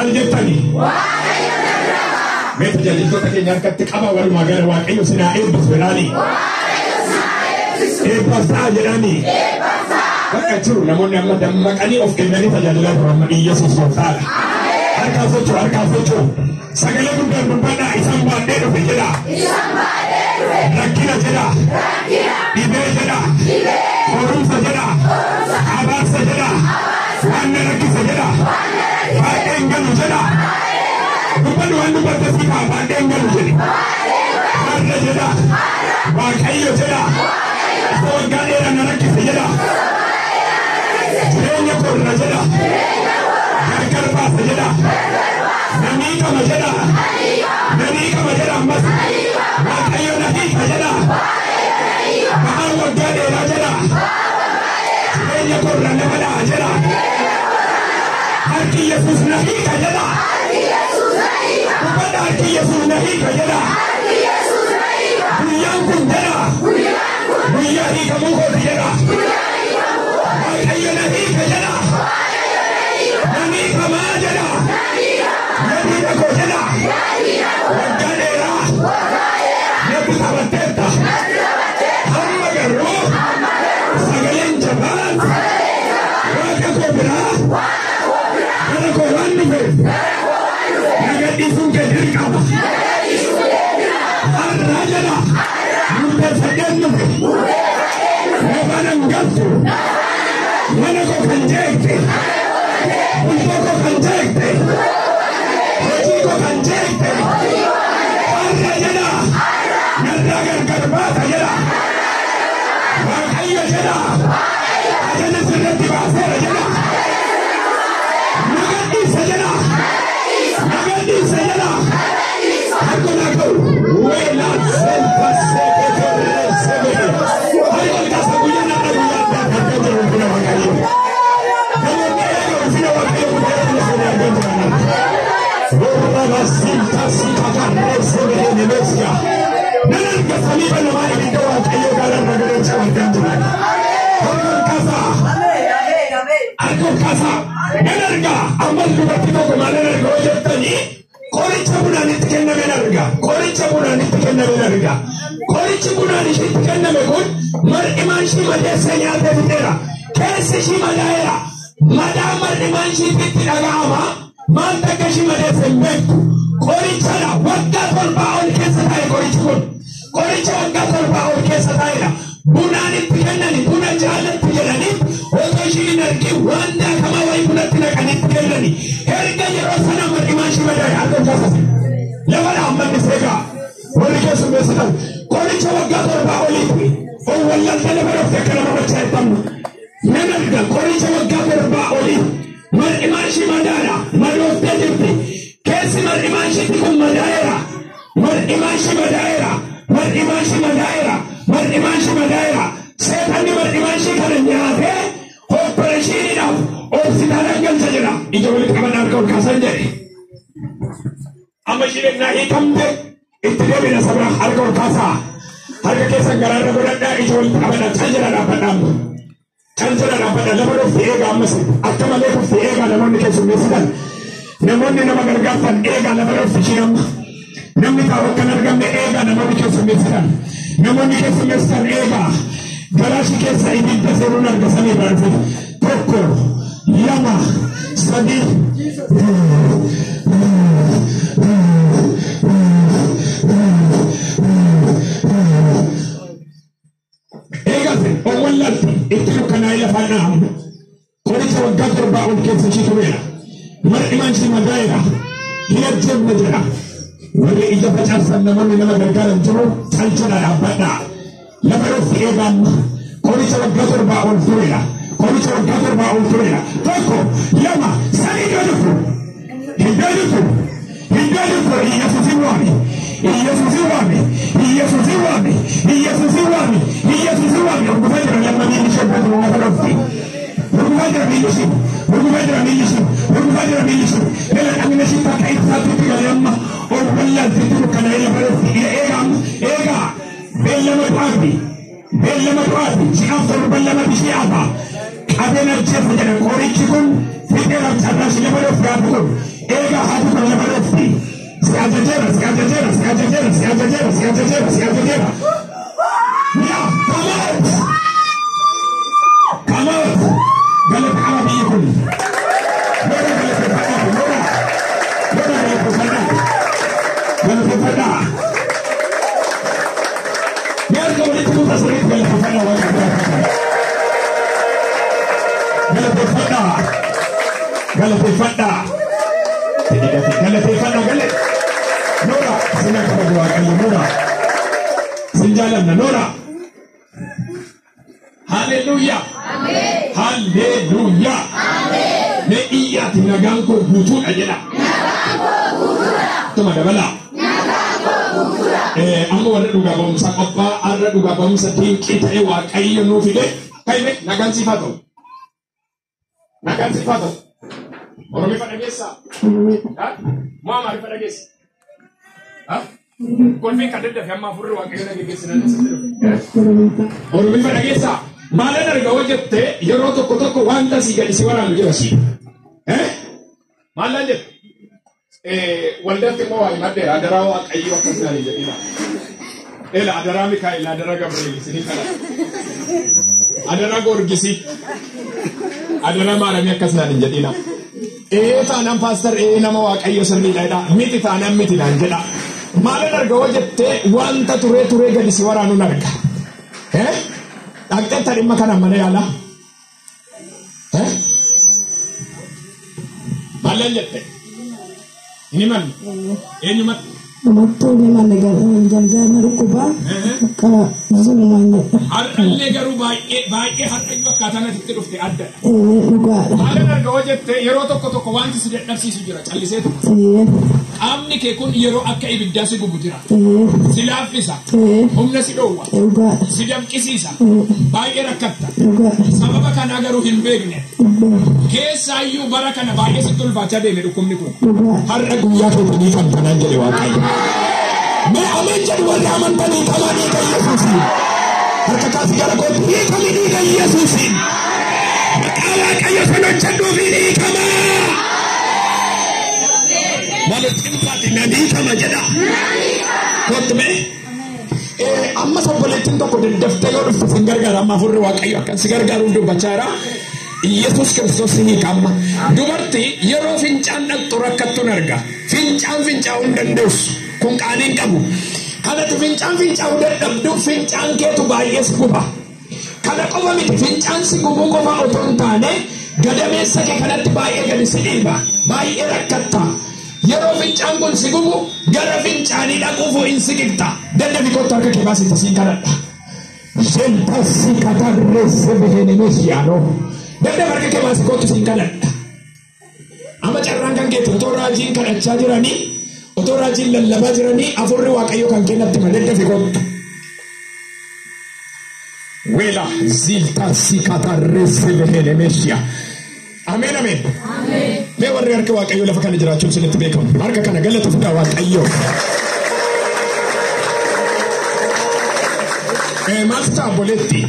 Maal jettani? Mee tajaajiltoota keenya harkatti qaba walumaa gala Waaqayyo sinaa eebbisu jedhaani. Eebbaaf ta'a jedhaani. Bakka jiru namoonni amma dammaqanii of kennanii tajaajilaa jiru amma Iyyasuus gooftaadha. Harkaa socho'u, harkaa socho'u. Sagalee guddaan dubbadhaa, isaan baadhee dhufe jedha. Rakkina jedha. Dhibee jedha. Qorumsa jedha. Abaarsa jedha. Waan na rakkise jedha. Baadheen galu jedha. Dubbadhu waan dubbatte si kaa baadheen galu jedhi. Har'a jedha. Waaqayyo jedha. Isa waggaa dheeraa na rakkise jedha. Jireenya korra jedha. Gargar baasa jedha. Na hiikama jedha. Na hiikama jedha ammas. Waaqayyo na hiika jedha. Ba'aan waggaa dheeraa jedha. Jireenya korra nama dha'a jedha. Harki Yesuus na hiika jedha. Dubbadha, harki Yesuus na hiika jedha. Guyyaan kun jedha. Guyyaa hiikamuu kooti jedha. Waaqayyo na hiika jedha. Na hiikamaa jedha. Na hiika koo jedha. Waggaa dheeraa. Natti taphatteetta. Amma garuu sagaleen jabaan Waaqa koo biraa gara koo waan dhufeef na gadhiisuun kee dirqama. Har'aa jedha. Murteeffadheen dhufe. Lafaan hin galtu. Mana koo kan jeeqte. Bultoo koo kan jeeqte. Hojii koo kan jeeqte. Har'a jedha. Narraa gargar baata jedha. Waaqayyo jedha. Ajaja sirratti baaseera jedha. Na gadhiisa jedha. Na gadhiisa jedha. Harka naa ka'u. Weelaa selfa seeketerre sebee. Harka ol kaasa, guyyaa narra guyyaa addaa argaa jiru ulfina Waaqayyo. Namoonni eega ulfina Waaqayyo guyyaa kana seenee argaa jiran. Warra basilta sikatarre sebee nemesia. Nan arga samii banamaa, ibidda Waaqayyo gaararra gareecha argaa jiran. Harka ol kaasaa. Harka ol kaasaa. Nan arga ammas dubartii tokko maalan arga hoo jettanii, qoricha bunaan itti kenname arga. Qoricha bunaan itti kenname arga. Qorichi bunaan ishiitti kenname kun mar'imaan ishii madeessee nyaatee fixeera. Keessi ishii madaa'eera. Madaa mar'imaan ishiitti itti dhaga'ama. Maal takka ishii madeesse hin beektu. Qorichadha. Waggaa 7 ol keessa taa'e qorichi kun. Qoricha waggaa 7 ol keessa taa'edha. Bunaan itti kennani, buna jaalatti jedhanii otoo ishii hin argin waan daakamaa wayii bunatti naqanii itti kennani. Erga yeroo sana mar'imaan ishii madaa'e. Harka ol kaasase. Lafa dhaabbanni seegaa. Warri keessummeessitan qoricha waggaa 7 oliiti. On wallaaltee lafa dhofte akka nama machaa'ettamu. Nan arga qoricha waggaa 7 olii. Mar'imaan ishii madaadha. Madooftee jirti. Keessi mar'imaan ishiitti kun madaa'eera. Mar'imaan ishii madaa'eera. Mar'imaan ishii madaa'eera. Mar'imaan ishii madaa'eera. Seexanni mar'imaan ishii kana nyaatee opereeshiniidhaaf hospitaala galcha jedha. Ija walitti qaban, harka ol kaasan jedhe. Amma isheen ennaa hiikamte itti deebina sabra, harka ol kaasaa. Harka keessan garaarra godhadhaa, ija walitti qabadhaa, cal jedhaa dhaabbadhaa amma. Cal jedhaa dhaabbadhaa, lafa dhofti eegaa ammas akka malee kufti eegaa, namoonni keessummeessitan. Namoonni nama gargaartan eegaa, lafa dhofti isheen amma. Namni taa'u akka hin argamne eegaa, namoonni keessummeessitan. Namoonni keessummeessitan eegaa. Garaa ishii keessa ibidda seenuun arga samii irraa dhufe. Tokko, lama, sadii. Eegate owwallatti itti dukkanaa'ee lafaan dhahamu. Qoricha waggaa 7 ol keessa ishii tureera. Mar'imaan ishii madaa'eera. Hin ajjeefne jedha. Warri ija facaafsan, namoonni nama gargaaran jiru, cal jedhaa dhaabbadhaa. Lafa dhofti eegaa amma. Qoricha waggaa 7 ol tureera. Qoricha waggaa 7 ol tureera. Tokko, lama, sadii, iddoo jirtu. Iddoo jirtu. Iddoo jirtu Iyyasuusin waami. Iyyasuusin waami. Iyyasuusin waami. Iyyasuusin waami. Iyyasuusin waami. Rukufaa jira lamma miilli ishee booda lafa dhofti. Rukufaa jira miilli ishee. Rukufaa jira miilli ishee. Rukufaa jira miilli ishee. Ela dhamina ishee bakka ibsaatti galee amma ol wallaalti dukkanaa'ee lafa dhofti. Eegaa amma eegaa, beellama du'aati. Beellama du'aati. Ji'aaf torban lama ishee hafa. Qabeen ajjeefa jedha qorichi kun fixeera carraa ishee lafa dhofti gaafa kun. Eegaa. ajajeera, si ajajeera, si ajajeera, si ajajeera, si ajajeera, si ajajeera. Yaa, come out! Come out! Galata qaba biyyi kun. Lola galateeffadhaa, lola. Lola galateeffadhaa. Galateeffadhaa. Mee harka walitti kuusaa sirriitti galateeffadhaa Waaqa galateeffadhaa. Galateeffadhaa. Galateeffadhaa. Galateeffadhaa galee. Noora sina kabaju Waaqayyo noora. Sin jaalanna noora. Haleluuyaa. Haleluuyaa. Mee iyyaati nagaan koo guutuudha jedha. Tuma dabalaa. Amma warri dhugaa ba'umsa qophaa'a har'a dhugaa ba'umsa dinqii ta'e Waaqayyo nuu fide. Kaime nagaan siif haa ta'u. Nagaan siif haa ta'u. Oromifa dhageessaa? Moo Amaarifa dhageessa? Kolfiin kan daddafe amma afurri Waaqayyo na geggeessinaan asitti dhufe. Oromifa dhageessaa? Maalan arga hoo jettee yeroo tokko tokko wanta asii gadi si waraanu jira si. Maalan jette? Waldaatti immoo waa himadheera adaraa Waaqayyo akkas naan hin jedhina. Ela adaraa Mikaa'el adaraa Gabri'eel isinii kana. Adaraa Goorgisii. Adaraa Maaramii akkas naan hin jedhina. Ee taanaan paastar ee nama Waaqayyo sirriidha jedha. Miti taanaan miti naan jedha. Maalan arga hoo jettee wanta turee turee gadi si waraanuun arga. Dhaqxeetta dhimma kana mana yaalaa. Maalan jette? Hin himanne. Eenyumatti? Namattuu hin himanne galgala dhukkubaa akka zulumaan jedha. Har'allee garuu baay'ee baay'ee har'ayyuu akkaataa natti dhufte addadha. Dhugaadha. Maalan arga hoo jettee yeroo tokko tokko wanti si dadhabsiisu jira callisee tokko. Qaamni kee kun yeroo akka ibiddaa si gubu jira. Si laaffisa. Humna si dhoowwa. Dhugaadha. Si damqisiisa. Baay'ee rakkatta. Dhugaadha. Sababa kanaa garuu hin beekne. Keessaayyuu bara kana baay'ee sitti ulfaachaa deeme dhukkubni kun. Dhugaadha. Har'a guyyaa keetii kan kanaan jedhe Waaqayyo. Mee ameen jedhu warri amantanii qamaa dhiiga Yesuusiin. Harka kaasii gara kootti hiikami dhiiga Yesuusiin. Maqaa Waaqayyo sana hojjedhuufi hiikamaa. Maal cimsaati nan hiikama jedha. Kootti mee. Amma obboleettiin tokko daddaftee yoo dhufte sin gargaara amma afurri Waaqayyo akka si gargaaruuf dubbachaa jira. Yesuus Kiristoos ni hiika amma. Dubartii yeroo fincaan dhaqxu rakkattuun arga. Fincaan fincaa'uu hin dandeessu. Kun qaanii hin qabu. Kanatti fincaan fincaa'uu dadhabdu fincaan keetu baay'ee si guba. Kana qofa miti fincaan si gubuu qofa otoo hin taane gadameessa kee kanatti baay'ee gadi si dhiiba. Baay'ee rakkatta. Yeroo fincaan kun si gubu gara fincaanii dhaquuf hin siqiqta. Daddabi kottu harka kee baasii tasiin kadhadha. Jentasi katarreesse bihenemeesiyaanoo. Daddabi harka kee baasii kottu siin kadhadha. Amma carraan kan keetti otoo raajiin kadhachaa jiranii otoo raajiin lallabaa jiranii afurri Waaqayyo kan kennatti malee daddabi kottu. Wela ziltasi katarreesse bihenemeesiyaa. Ameen ameen. Mee warri harka Waaqayyoo lafa kana jiraachuun isinitti beekamu. Harka kana galata fudhaa Waaqayyoo. Maal ta'a obboleetti?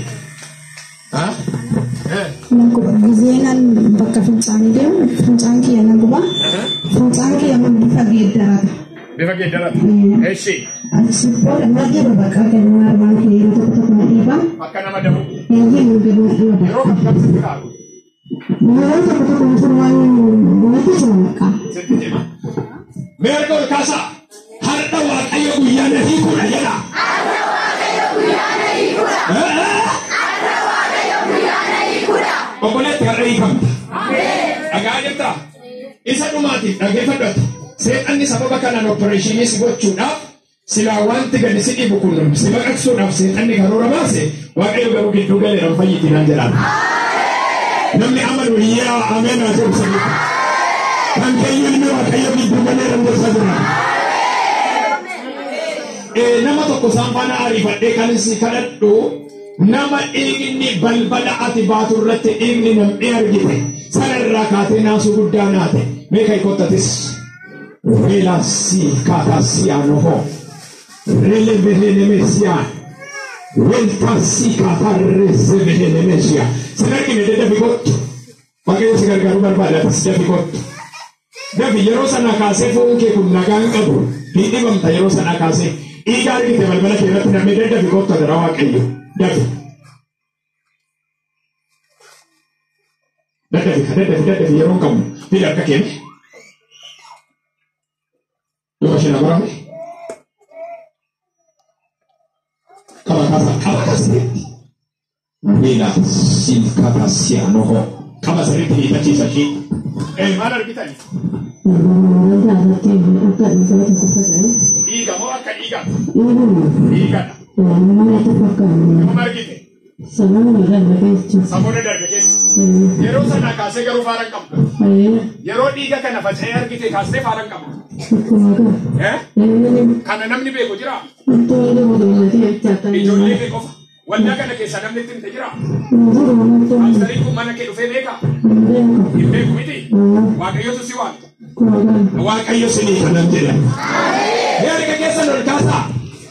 Na guba. Gizeenan bakka fincaanii deemu fincaan kiyya na guba. Fincaan kiyya immoo bifa geeddarata. Bifa geeddarata. Eshi. Achi booda na dhiiba bakka kennu armaan kiyya yeroo tokko tokko na dhiiba. Akka nama dabu. Eeyyee nu gadi na dhiiba. Yeroo kam kam sitti kaalu? Yeroo tokko tokko mutum waan natti cima bakka. Sitti cima. Mee harka ol kaasaa. Har'a Waaqayyo guyyaa na hiikuudha jedha. Obboleetti har'a hiikamta. Dhagaa jirtaa? Isa dhumaatiif dhaggeeffadhu. Seexanni sababa kanaan opereeshinii si gochuudhaaf silaa wanti gadi si dhibu kun si baqaqsuudhaaf seexanni karoora baase Waaqayyo garuu gidduu galeera fayyiti naan jedhaan. Namni amanu yaa ameen haa jedhu sirriitti. Kan keenya ilmi Waaqayyo gidduu galeera jechaa jira. Nama tokko isaan faana ariifadhee kan si kadhadhu nama dhiigni balbala ati baatu irratti dhiigni namni argite sana irraa kaatee naasuu guddaa naate mee kai kottatis. Relasi katasianoho relevehenemesia weltasi katarresevehenemesia. Sin argine daddafi kottu. Waaqayyo si gargaaruu barbaada atis dafi kottu. Dafi yeroo sana kaasee foon kee kun nagaan qabu hin dhibamta yeroo sana kaasee dhiiga argite balbala kee irratti namni daddafi kottu gara Waaqayyo dafi. Daddafi daddafi daddafi yeroo hin qabnu fida harka kee yoo isheen abarame qaba kaasa qaba kaasatti miila silkata siyaanoo qaba sirriitti hiikachiisa ishee. Maal argitani? Dhiiga moo akka dhiigaa? Dhiigadha. Yoom argite? Samoona darbe keessa. Yeroo sana kaasee garuu faara hin qabdu. Yeroo dhiiga kana faca'ee argite kaasee faara hin qabdu. Kana namni beeku jiraa? Ijoollee kee qofa. Waldaa kana keessa namni itti himte jiraa? Paastariin kun mana kee dhufee beekaa? Hin beeku miti? Waaqayyotu si waama. Waaqayyo sinii kanan jedha. Harka keessan ol kaasaa.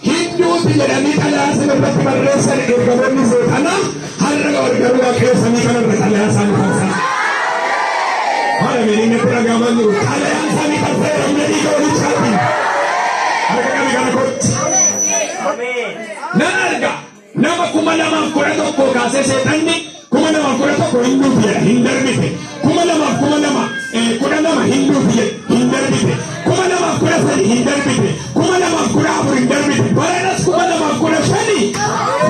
Hinduuti jedhanii xalayaa sana irratti barreessan ergamoonni seexanaa har'a garuu Waaqayyo samii kanarra xalayaa isaanii tarsaa. Haala meeniin natti dhagahamaa jiru. Xalayaan isaanii tarseera humna dhiiga walichaatiin. Harka qabi kana kottu. Nan arga nama 2011 kaasee seexanni 2011 hinduuti jedha hin darbite. 2012 hinduuti jedha hin darbite. 2013 hin darbite. 2014 hin darbite. Baranas 2015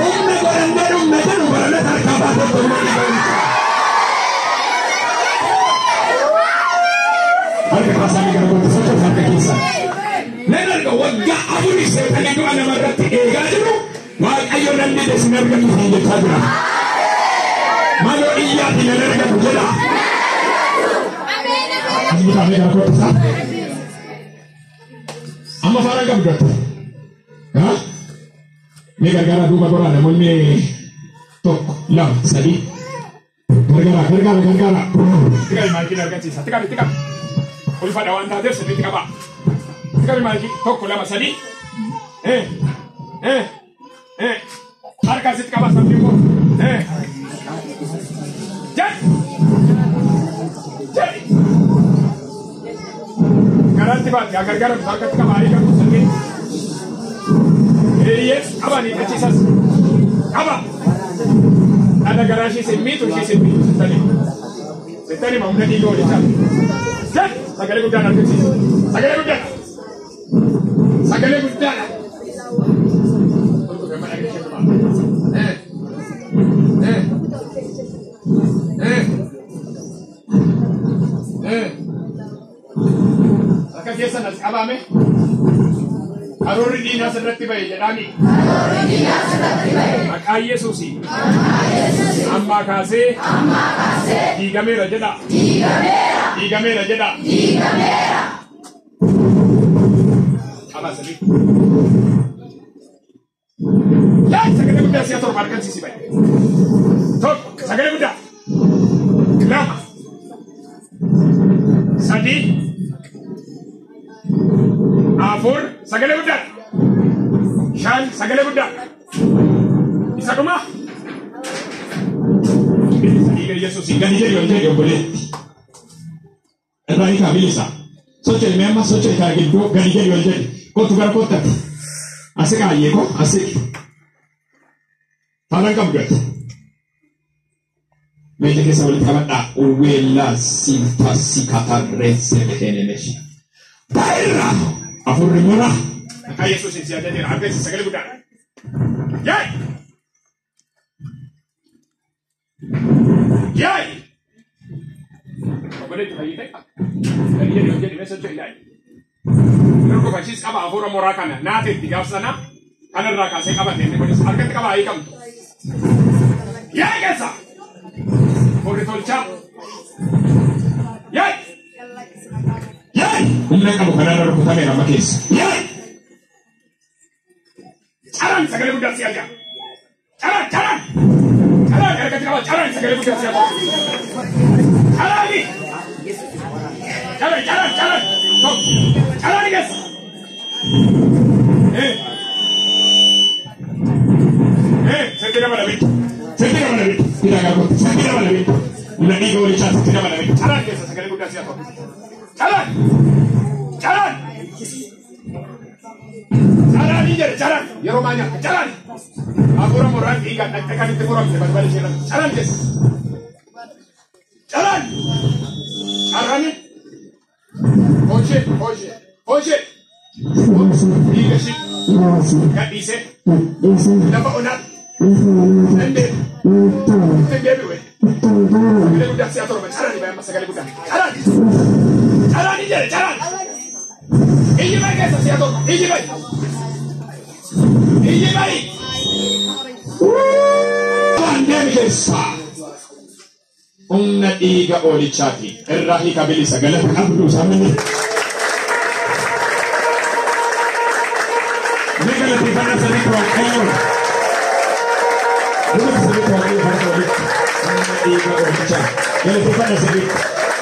humna godhannee dhumna jedhu baranas harkaa baatee humna dhiiga walichaa. Harka kaasaa gara kootti sochoos harka keessa. Nan arga waggaa afurii seexanni du'a namarratti eegaa jiru Waaqayyo namni desin argatu siin jechaa jira. Maloo iyyaati nan argatu jedha. As butaamee gara kootti isaa. Amma faara qabdu ati. Mee gargaara duuba goraa namoonni 1 2 3 gargaara gargaara gargaara. Tiqabi maayikiin argachiisa. Tiqabi tiqabi. Ulfaadha waan taateef sirriitti qabaa. Tiqabi maayikii 1 2 3. Harka asitti qabaa sabni immoo. Jedhi. Jedhi. Garaatti baatti haa gargaaramtu harkatti qabaa hiikamtu sirrii. Eeyyee qabaa ni achiisas. Qaba. Dhala garaa ishee sin miitu ishee sin miitu sittani. Sittani ma humna dhiiga walichaa. Jedhi. Sagalee guddaan argisiisa. Sagalee guddaadha. Sagalee guddaadha. Harka keessan as qabame. Karoorri diinaa sirratti ba'e jedhaani. Maqaa Yesuusi. Ammaa kaasee. Diigameera jedha. Diigameera jedha. Qaba sadii. Yaa sagalee guddaa si'a torba argamsiisi ba'e. 1 sagalee guddaa. 2 3 4 sagalee guddaa. 5 sagalee guddaa. Isa dhuma. Dhiiga Yesuusiin gadi jedhi ol jedhi obboleetti. Irraa hiikaa bilisa. Socho'i mee amma socho'i kaa gidduu gadi jedhi ol jedhi. Kottu gara kottatti. Asi kaayyee ko asi. Faaraan qabdu ati. Meeshaa keessa walitti qabadhaa. Uwweellaa silta sikatarreesse mehenemeshi. Baay'irraa afurri mura. Maqaa Yesuusiin si ajajeera. Harka sagalee guddaadha. Yaa'i! Yaa'i! Obboleetti fayyite. Gadi jedhi ol jedhi mee socho'i yaa'i. Yeroo qofa qaba hafuura mooraa kana naateetti gaaf sana kanarraa kaasee qabate inni kunis harkatti qaba hiikamtu. Yaa'i keessa! Hafuurri tolchaa. Yaa'i! Yaa'i! Humna qabu kanarra rukutameera amma keessa. Yaa'i! Caraan sagalee guddaa si ajaja. Caraan caraan! Caraan harkatti qaba caraan sagalee guddaa si ajaja. Caraani! Caraan caraan caraan! Tokko! Caraani keessa! Sitti dabala bitti. Sitti dabala bitti. Fida gara kootti. Sitti dabala bitti. Humna dhiiga walichaa sitti dabala bitti. Caraan keessa sagalee guddaa si ajaja. Caraan! Caraan! Caraan hin jedhe caraan! Yeroo maa nyaata caraan! Hafuura muraan dhiigaan dhaqxe kan itti muramte balbala ishee irratti caraan keessa. Caraan! Caraan! Hojii hojii hojii! Dhiiga ishee gadhiisee lafa onaatti hin deebi. Hin deebi'u. Sagalee guddaa si'a torba caraan baay'ee sagalee guddaa caraan! Caraan hin jedhe caraan! Iyyi bayi keessa si'a torba iyyi bayi! Iyyi bayi! Waan deemi keessa humna dhiiga oolichaati irraa hiika bilisa galata qabdu sabni. Mee galateeffannaa sadiitti Waaqayyoon. Galata sadiitti Waaqayyoon farda walitti humna dhiiga oolichaa galateeffannaa sadiitti.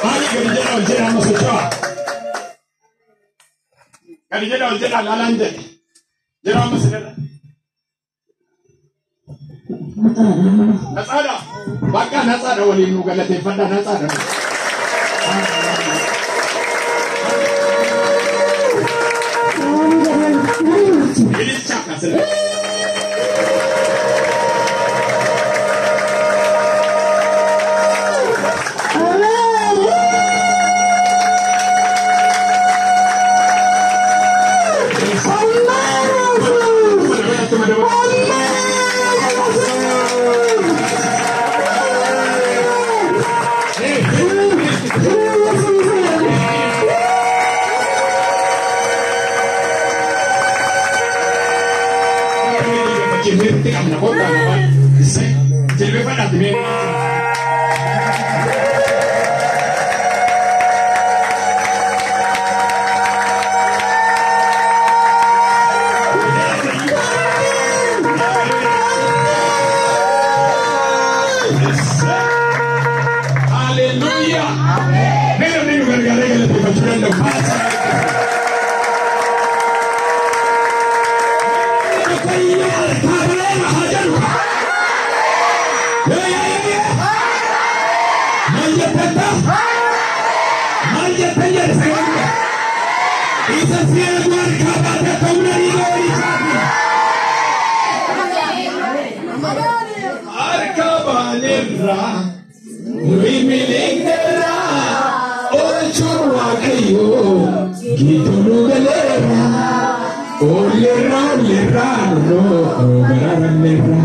Maali gadi jedha ol jedha amma socho'a. Gadi jedha ol jedha laalaan jedhe. Yeroo amma sinirra. Natsaadha. Bakka natsaadha waliin nu galateeffadhaa natsaadha. Ililcha asirra. Jilbeetti qabna kottaa namaa. Jilbeeffadhaati mee. Hallelujah. Mee namni nu gargaaree galateeffachuu danda'u. Harka baanerra nuyi miliqneerra oolchuun Waaqayyoo gidduu nu galeerra olleerra olleerra nuloo garaaramneerra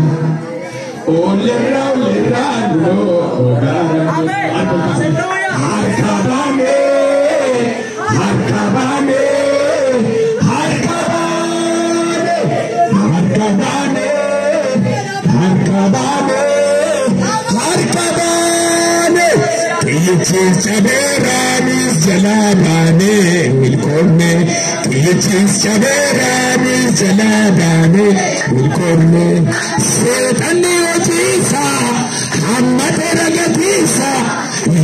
olleerra olleerra nuloo garaaramneerra. Harka baanee harka baanee harka baanee harka baanee harka baanee harka baanee xiyyichis cabeeraanis jalaa baanee milkoomne xiyyichis cabeeraanis jalaa baanee milkoomne seexanni hojiisaa hammate ragatiisa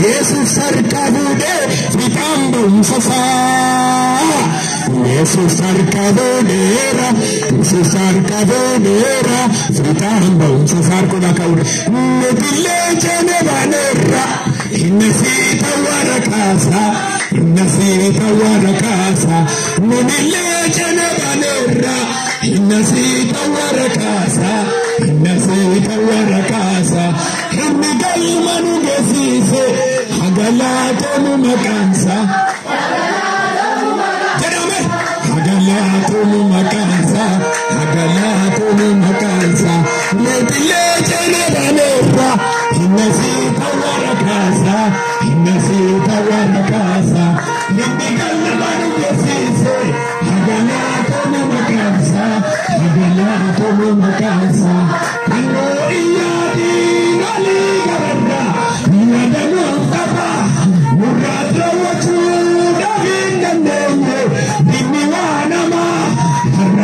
Yesuus harka fuudhee fixaan ba'umsasaa Yesuus harka fuudheera Yesuus harka fuudheera fixaan ba'umsasaa harkoodhaa ka'uudha nutillee ceene baaneerra inni siita warra kaasa inni siita warra kaasa nunillee ceene baaneerra inni siita warra kaasa inni siita warra kaasa inni galma nu geessise hagalaatoonu maqaansa jedhame hagalaatoonu maqaansa hagalaatoonu maqaansa nutillee ceene baaneerra inni siita warra kaasa inni siita warra kaasa inni galma nu geessise hagalaatoonu maqaansa hagalaatoonu maqaansa yeroo iyyaadhiin olii gararra yaadanuuf qaba nurraa raawwachuu dhaaf hin dandeenye dhimmi waa namaa har'a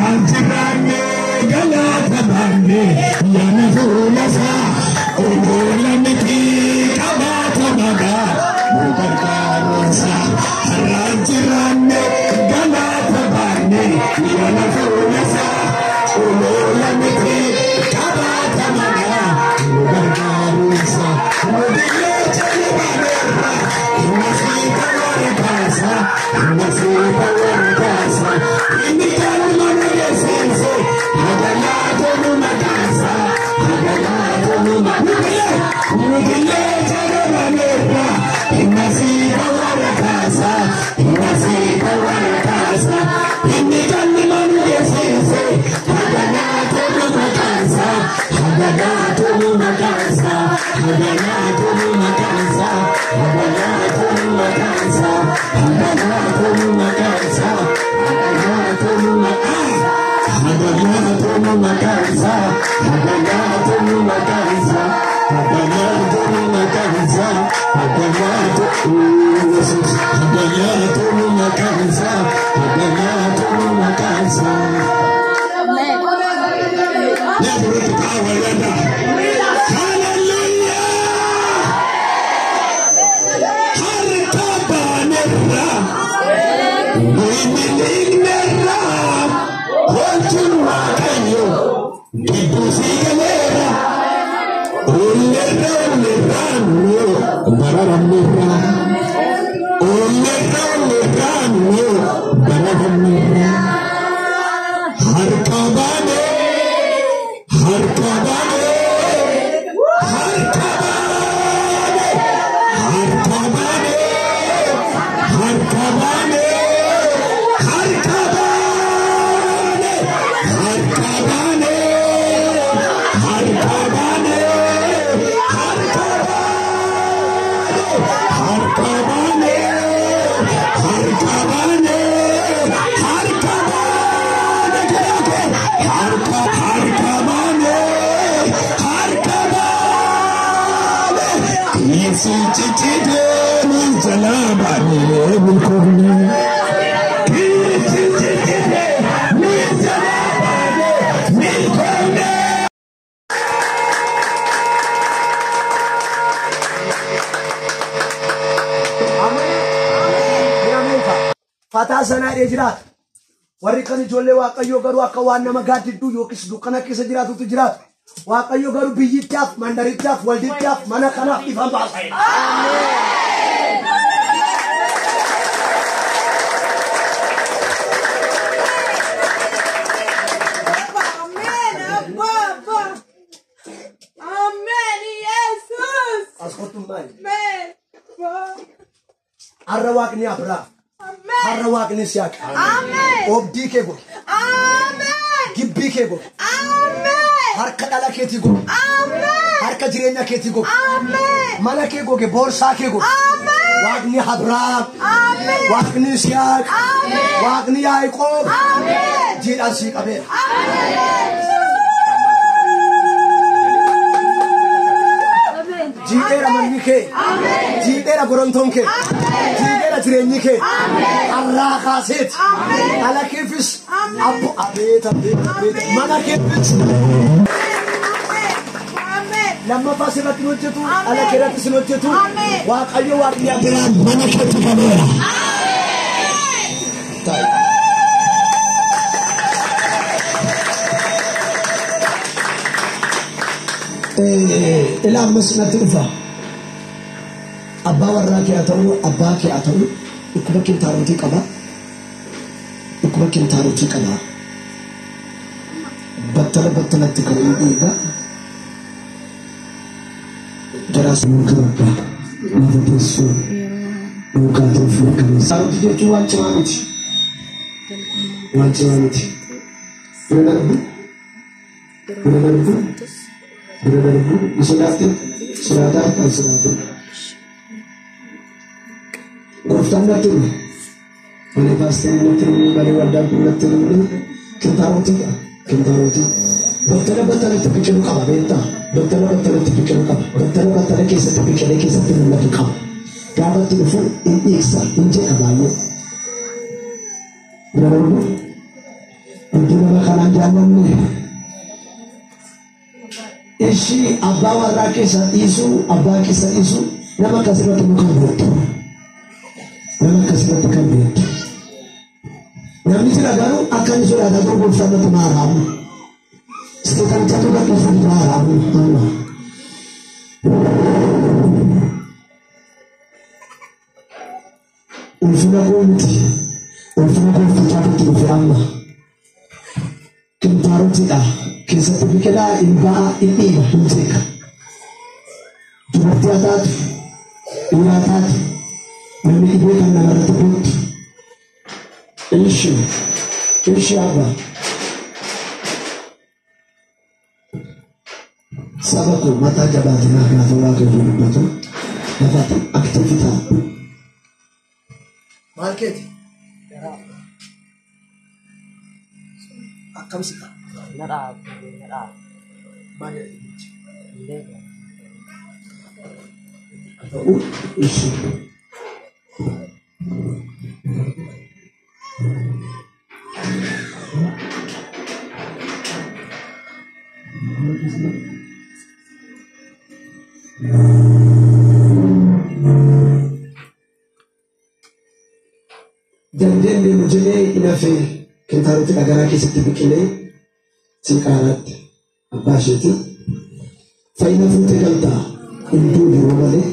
Warri kan ijoollee Waaqayyoo garuu akka waan nama gaaddidduu yookiis dukkana keessa jiraatutu jiraatu. Waaqayyo garuu biyyichaaf, mandarichaaf, waldichaaf, mana kanaaf ifa baasa. As kottu maali? Har'a Waaqni Abrahaam. Har'a Waaqni Yisihaaq. Oobdii kee godhe. Gibbii kee godhe. Harka dhala keetii goge. Harka jireenya keetii goge. Mana kee goge, boorsaa kee goge. Waaqni Abrahaam. Waaqni Yisihaaq. Waaqni Yaaqoob. Jiidhaan sii qabeera. Jiidheera manni kee. Jiidheera gorontoon kee. Jiidheera jireenyi kee. Har'aa kaaseeti. Dhala keefis. Abbo abeet abeet abeet. Mana keefis. Lammaffaa sirratti hin hojjetu. Dhala kee irrattis hin hojjetu. Waaqayyo Waaqni Abrahaam mana keetti gameera. Ilaa ammas natti dhufa. Abbaa warraa kee haa ta'u, abbaa kee haa ta'u, dhukkuba kintaarotii qaba. Dhukkuba kintaarotii qaba. Battala battalatti kan inni dhiiga. Jaraas muka abbaa lafa teessoo dhugaatiif mirkaneessa. Kintaarotii jechuun waan cimaa miti. Waan cimaa miti. Bira darbu. Bira darbu. Bira darbu. Ni sodaatte. Sodaataa kan sodaatte. Gooftaan natti hime. Malee paasterii natti hime, malee waldaan kun natti hime. Kintaarotiidha. Kintaarotii. Battala battalatti biqilu qaba beektaa? Battala battalatti biqilu qaba. Battala battala keessatti biqilee keessatti mul'atu qaba. Gaafa itti dhufu hin dhiigsa, hin jedha baay'ee. Bira darbu. Iddoo nama kanaan jaallanne. Ishii abbaa warraa keessa dhiisuu, abbaa keessa dhiisuu nama akkasirratti muka beektu. Nama akkasirratti kan beektu. Namni jira garuu akka inni sodaataa jiru gooftaan natti maaraamu. Seexanichatu gadhiisuu maaraamu amma. Ulfina koo miti. Ulfina gooftichaatu itti dhufe amma. Kintaarotiidha. Keessatti biqilaa hin ba'a, hin dhiiga, hin jeeqa. Dhiiraa taatu, dhiiraa taatu, namni dhibee kan namarratti beektu. Ishi, ishi abba. Saba koo mataa jabaatinaa gaafa Waaqayyo dubbatu lafatti active ta'a. Maal keeti? Akkam si ta'a? Na dhaabu, na dhaabu. Maal jedhama? Hin beeku. Ta'u ishi. Dandeen deemu jedhee hin hafee kintaarotti dhagaraa keessatti biqilee siiqaaraatti abbaa isheeti. Fayyina fuutee galtaa hin duune yeroo malee.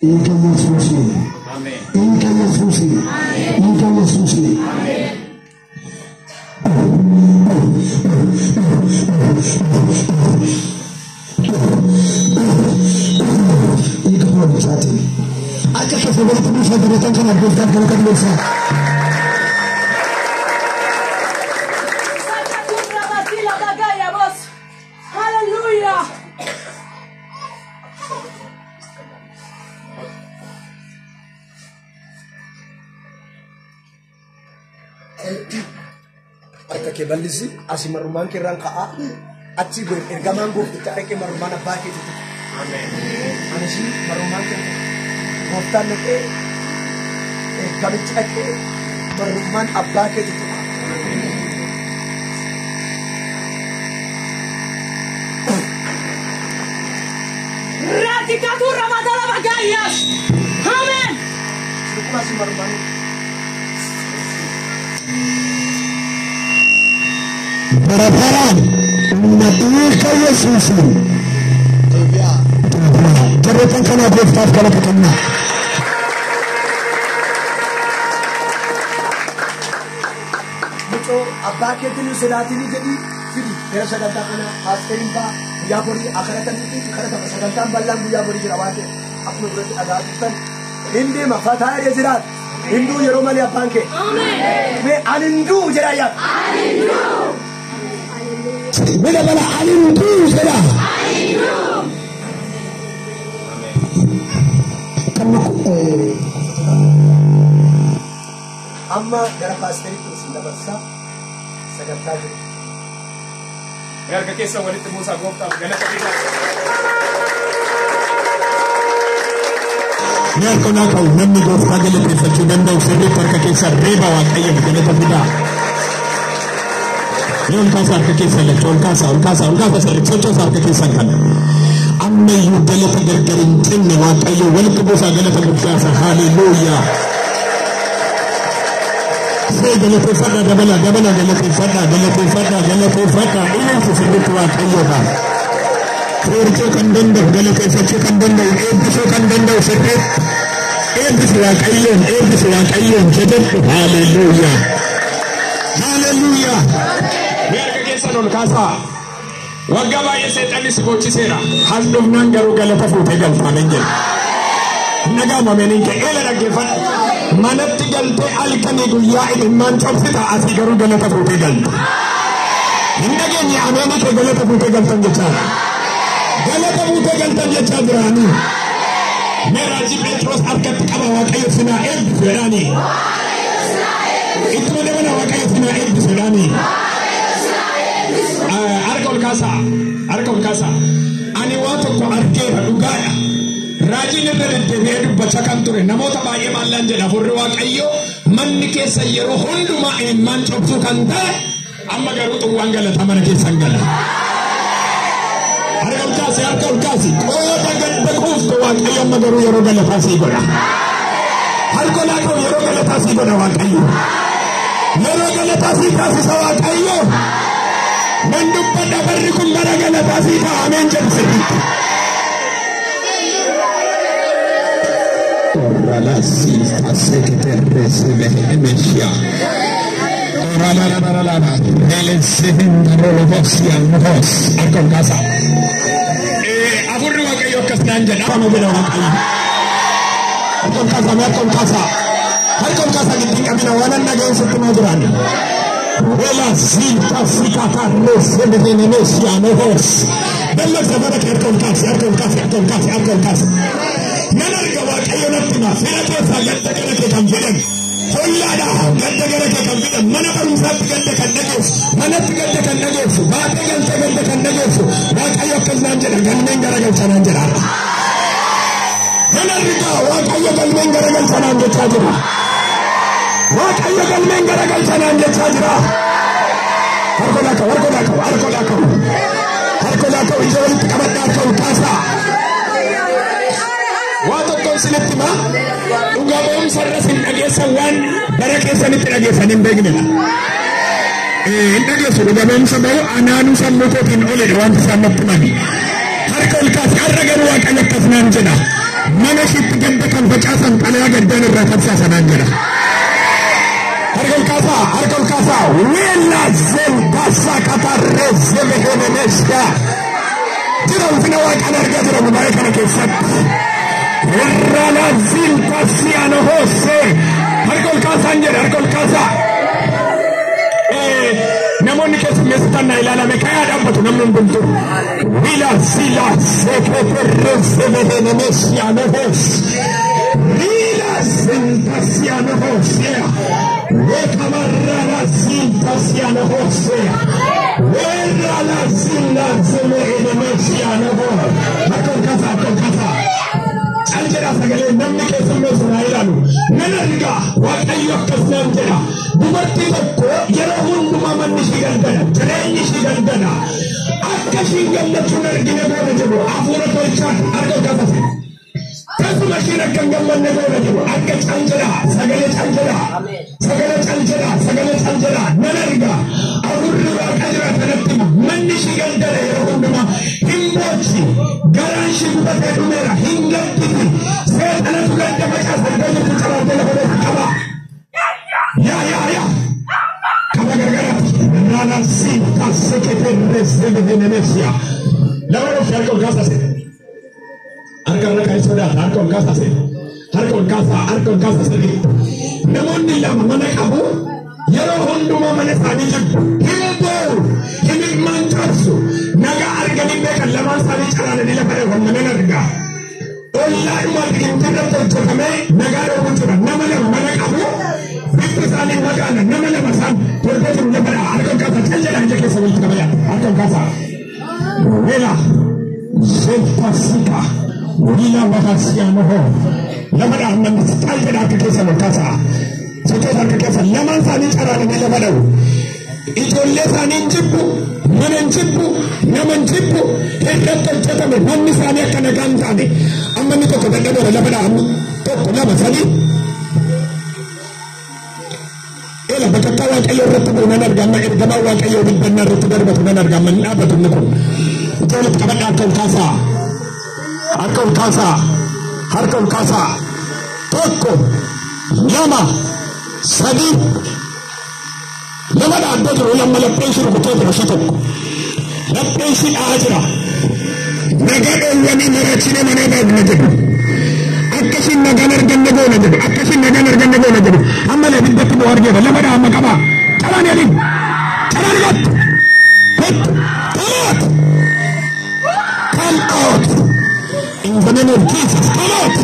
Dhiiga Yesuusiin. Dhiiga Yesuusiin. Dhiiga Yesuusiin. Dhiiga hoolichaatiin. Akka keessa walitti buusaa jireetan kana gooftaan galata dhiyeessaa. Hallelujah. Harka kee bal'isi asii marrumaan kee irraan ka'aa achi godhe ergamaan gooftichaa dhaqee marrumaan abbaa keetiitti. Anis marrumaan kee gooftaan dhaqee ergamichi dhaqee marrumaan abbaa keetiitti. Amen. Sirkuma asii marrumaan. Bara baraan humna dhiiga Yesuusiin. Jarreetan kanaa gooftaaf galata kennaa. Mucoo abbaa keetiin hin sodaatinii jedhii fidi gara sagantaa kana paasteriin ba'a guyyaa borii akaratanitti kadhatama sagantaan bal'aan guyyaa borii jira waan ta'eef akkuma duratti dhagaa turtan hin deema fataa erga jiraat hinduu yeroo malee abbaan kee mee ani hinduu jedhaa yaa Mina bala ani hin du'u jedha. Amma gara paasteriitti isin dabarsaa sagantaa jiru. Harka keessa walitti buusaa gooftaaf galata fidaa. Mee harka naa ka'u namni gooftaa galateeffachuu danda'u sirriitti harka keessa reeba Waaqayyoof galata fidaa. Mee ol kaasa harka keessa lachuu ol kaasa ol kaasa ol kaasa sirriitti sochoosa harka keessan kana. Ammayyuu galata gargar hin cinne Waaqayyo walitti buusaa galata guddaasa haleluuyaa. See galateeffadhaa dabala dabala galateeffadhaa galateeffadhaa galateeffadhaa ilaalcha sirriitti Waaqayyoodha. Seerchuu kan danda'u galateeffachuu kan danda'u eebbisuu kan danda'u sirriitti eebbisi Waaqayyoon eebbisi Waaqayyoon jedhadhu haleluuyaa. Haleluuyaa. Mee harka keessan ol kaasaa. Waggaa baay'ee seexanni si boochiseera. Has dhufnaan garuu galata fuutee galtaa nan jedha. Nagaa ameenin kee eela dhaggeeffadhu. Manatti galtee halkanii guyyaa imimmaan cabsita asii garuu galata fuutee galta. Hin dhageenye ameenii kee galata fuutee galtan jechaadha. Galata fuutee galtan jechaa jiraanii. Mee raajii Phexros harkatti qaba Waaqayyo sinaa eebbisu jedhaanii. Ittuma dabala Waaqayyo sinaa eebbisu jedhaanii. Harka ol kaasaa. Harka ol kaasaa. Ani waa tokko argeera dhugaadha. Raajiin irra deddeebi'ee dubbachaa kan ture namoota baay'ee maallaan jedha hafuurri Waaqayyoo manni keessa yeroo hundumaa imimmaan cobsuu kan ta'e amma garuu xuwwaan galataa mana keessan gala. Harka ol kaasi harka ol kaasi qooda gadda quuf Dhufte Waaqayyo amma garuu yeroo galataa sii godha. Harka olaa qabu yeroo galataa sii godha Waaqayyo. Yeroo galataa sii taasisa Waaqayyo. Nan dubbadha barri kun bara galataa sii ta'a ameen jedhu sirriitti. Afurri Waaqayyo akkas naan jedha. Afaan jedha Waaqayyo. Harka ol kaasaa, harka ol kaasaa. Harka ol kaasaa gidduun qabina waan an dhaga'een sitti maa jiraan. Wela zilta sikata resemehenemesianohos. Dammaqsa bara kee harka ol kaasi, harka ol kaasi, harka ol kaasi, harka ol kaasi. Nan arga Waaqayyo natti hima. Fira keessaa gadda gara kee kan fedhan. Hollaadha gadda gara kee kan fedhan. Mana barumsaatti gadda kan dhageessu. Manatti gadda kan dhageessu. Baatee galtee gadda kan dhageessu. Waaqayyo akkas naan jedha. Galmeen garagalcha naan jedha. Nan arga Waaqayyo galmeen garagalcha naan jechaa jira. Waaqayyo galmeen garagalcha naan jechaa jira. Harka olaa qabu, harka olaa qabu, harka olaa qabu. Harka olaa qabu, ija walitti qabadhaa harka ol kaasaa. Waa tokkoon isinitti himaa. Dhugaa ba'umsa irra isin dhageessan waan bara keessanitti dhageessan hin beeknedha. Hin dhageessu dhugaa ba'umsa ba'u anaanuu sammuu kootiin oledha wanti isaan natti himani. Harka ol kaasi har'a garuu Waaqayyo akkas naan jedha. Mana ishiitti gadda kan facaasan xalayaa gaddaan irraa tamsaasa naan jedha. Harka ol kaasaa, harka ol kaasaa. Weella zelbasa katarree zemehenemeeshaa. Jira ulfina Waaqaan argaa jira baay'ee kana keessatti. Irrala zilta siano hose. Harka ol kaasaan jedha, harka ol kaasaa. Namoonni keessummeessitan na ilaalame kayaa dhaabbatu namni hundumtuu. Wila zila seketerre zemehenemesiano hose. Rila zilta siano hose. Wekamarrala zilta siano hose. Werrala zila zemehenemesiano hose. Harka ol kaasaa, harka ol kaasaa. Cal jedha sagalee namni keessummeessu naa ilaalu. Nan arga Waaqayyo akkas naan jedha. Dubartii tokko yeroo hundumaa manni ishii galgala, jireenyi ishii galgala. Akka ishiin gammachuun argine goona jedhu hafuura tolchaan harka ol kaasase. Tasuma ishiin akka hin gammanne goona jedhu akka cal jedha sagalee cal jedha. Sagalee cal jedha sagalee cal jedha nan arga. Hafuurri Waaqa jira kanatti hima. Manni ishii galgala yeroo hundumaa hin boochi. Garaan ishii gubatee dhumeera hin gadditi. Seexanatu gadda facaasa iddoo jirtu calaatee lafa dhooftu qaba. Yaa yaa yaa. Qaba gargaraatti. Rana sinta seketerre zemehenemesia. Lama dhufte harka ol kaasase. Harka irra kaa'ee sodaata harka ol kaasase. Harka ol kaasaa harka ol kaasa sirriitti. Namoonni lama mana qabu yeroo hundumaa mana isaanii jibbu. Hin boo'u, hin ilmaan cabsu. Nagaa arganii beekan lamaan isaanii calaananii lafa dhoofan nan argaa. Ollaadhuma biqiltuu irratti hojjetamee nagaa dhoobu jira. Nama lama mana qabu bifti isaanii magaala nama lama isaan torbee jiru lafa dha'a. Harka ol kaasaa cal jedhaa ija keessa walitti qabaya. Harka ol kaasaa. Wela zeltasika wila mahasianoho. Lafa dha'a namni cal jedhaa harka keessa ol kaasaa. Sochoota harka keessa lamaan isaanii caraananii lafa dha'u. Ijoollee isaanii hin jibbu, mana hin jibbu, nama hin jibbu, irratti hojjetame manni isaanii akka nagaa hin taane. Amma inni tokko dadhabeera lafa dha'a amma tokko lama sadii. Ela bakka Waaqayyo irratti bu'u nan arga amma ergamaa Waaqayyo bilbannaa irratti darbatu nan arga amma hin dhaabbatu inni kun. Ija walitti qabadhaa harka ol kaasaa. Harka ol kaasaa. Harka ol kaasaa. Tokko lama sadii. Lama dhaabbee jiru lama lapheen ishii rukutee jira ishii tokko. Lapheen ishii dha'aa jira. Nagaa dhoowwanii marachine mana baafna jedhu. Akka ishiin nagaan arganne goona jedhu. Akka ishiin nagaan arganne goona jedhu. Amma lee ibiddatti bu'u argeera. Lama dha'a amma qabaa. Calaan yaliin. Calaan kottu. Kottu. Come out. Come out. In the name of Jesus. Come out.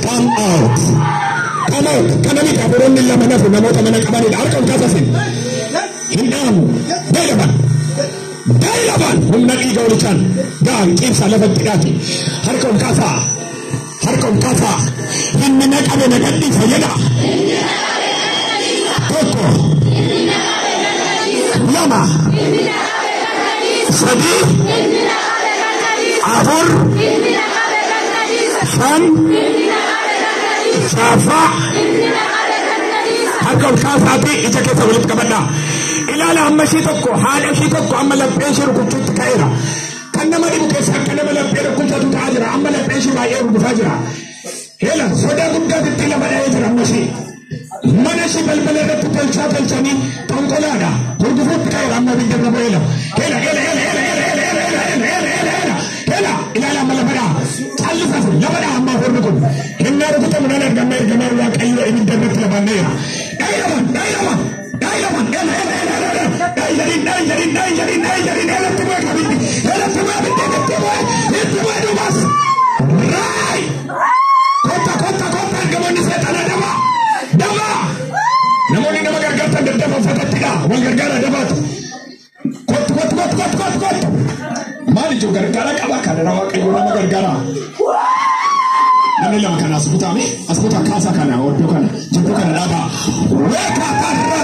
Come out. Come out. Kana miti hafuuronni lama nafu namoota mana qabanidha. Harka ol kaasasin. Hin dhaamu. Daa'ilaban. Daa'ilaban. Humna dhiiga olichaan. Ga'a ciibsaa lafatti hidhaati. Harka ol kaasaa. Harka ol kaasaa. Inni na qabe na gadhiisa jedha. Tokko. Lama. Sadii. 4, 5, 6. Harka ol kaasaatii ija keessa walitti qabadhaa. Ilaala amma ishii tokko haadha ishii tokko amma lapheen ishee rukuchuutti ka'eera. Kan nama dhibu keessa akka nama laphee rukuchatu ta'aa jira. Amma lapheen ishee baay'ee rukufaa jira. Heela sodaa guddaatti lafa dha'ee jira amma ishee. Mana ishee balbala irratti tolchaa tolchanii xonqolaadha. Hurgufuutti ka'eera amma biyya irra bu'eela. Heela heela heela heela heela heela heela heela heela heela heela heela ilaala amma lafa dha'a. Callisatu lafa dha'a amma afurri kun. Hinnaa rukutamu nan argamna ergamaa Waaqayyoo ibidda irratti lafanneera. Dhaayilaman dhaayilaman dhaayilaman heela heela heela heela dhaayilarin dhaayilarin dhaayilarin dhaayilarin heelatti bu'e kabiddi heelatti bu'e abiddi itti bu'e itti bu'e duubas. Raay! Kotta kotta kotta ergamoonni seexanaa daba daba. Namoonni nama gargaartan daddafa uffatattidha wal gargaara dabaatu. Kottu kottu kottu kottu kottu kottu. Maal ijoo gargaara qaba kanarra Waaqayyo nama gargaara. Namni lama kana as butaame as butaa kaasaa kana oddoo kana jidduu kana dhaabaa. Weekaa tarra